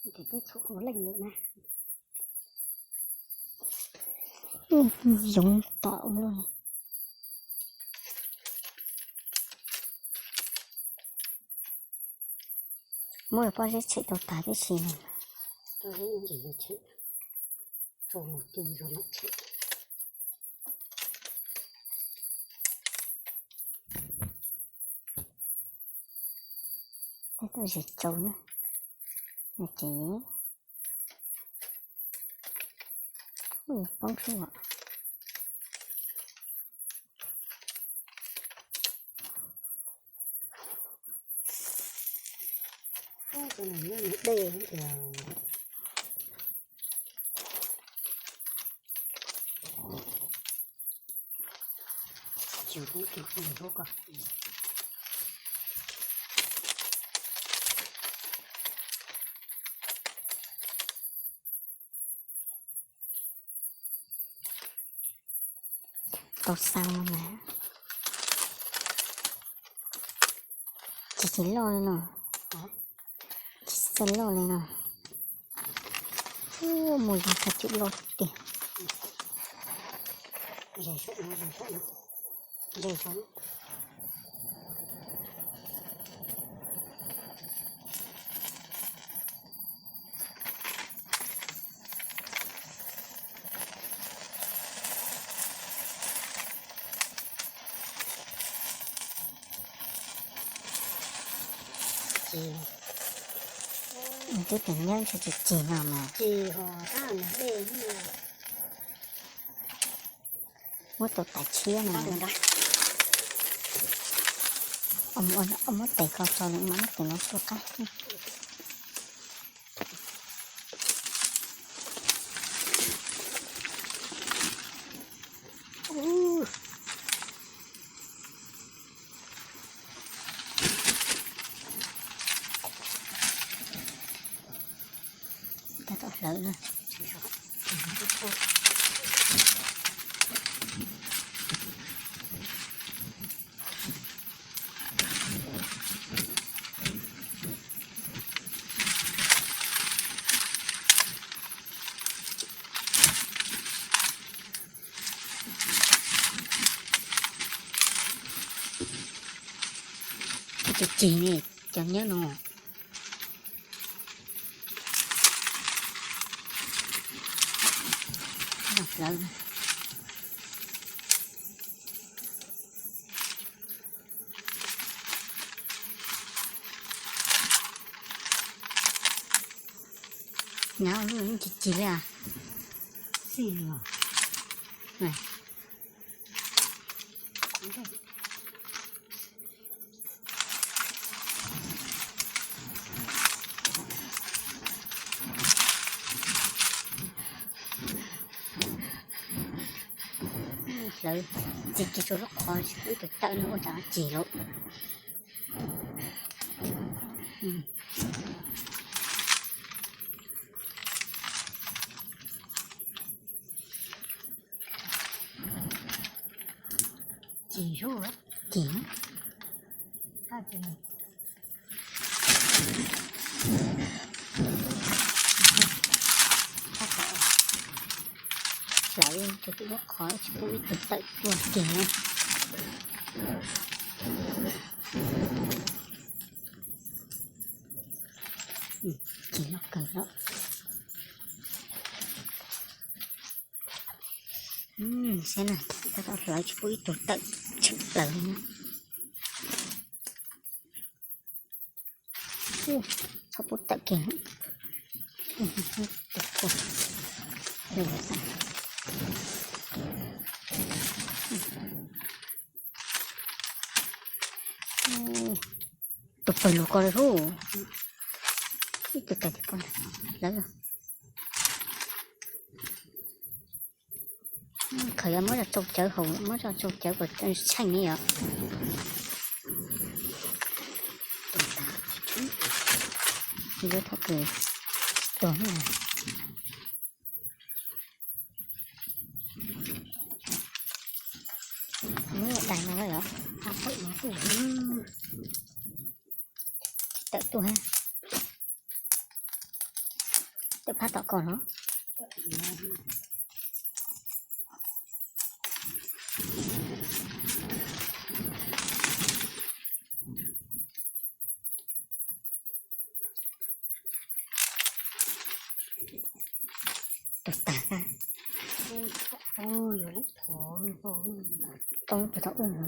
Ces peb txhua ua leej lawm na. Yoov tom luaj. Muab pob zeb tshem tau tas tib si no. Tau zes tsau na, ces poob xwb os. Dej tias Tau xa mas. Tsis, tsis loj li no. Tsis txawj loj li no. Mus yog txog tsis loj tiag. Twb tias nyob ntshe tsis cig no mas. Muab tus tais tshiab no. Muab tes ko tso lawm mas muab tes no tuaj qab. Tab tom hlawv na. Tsis cig ne, cov nyob no. Hlawv. Nyob lub tsis cig li os. Hlawv, tsis cig tsuas lub qhov, ib tug tawm no ua cas cig lawm. Cig, cig. Hlawv tsuas lub qhov tsis pub ib tug tawm tuaj kiag na. Cig loj kawg lawm. Saib na, tab tom hlawv tsis pub ib tug tawm tshwm plaws li na. Txhob pub tawm kiag. Tus pawg lug ko lawm hu. Ib tug tawm tim ko lawm. Khaws yuav muab cov tsau cawv haus, muab cov tsau cawv kom tsheej li os. Yuav thov kws tsis tuag na. Muab dais no los, tawm tuaj. Tawm phab tom ko no. Tau tas. Tau puas tau ua?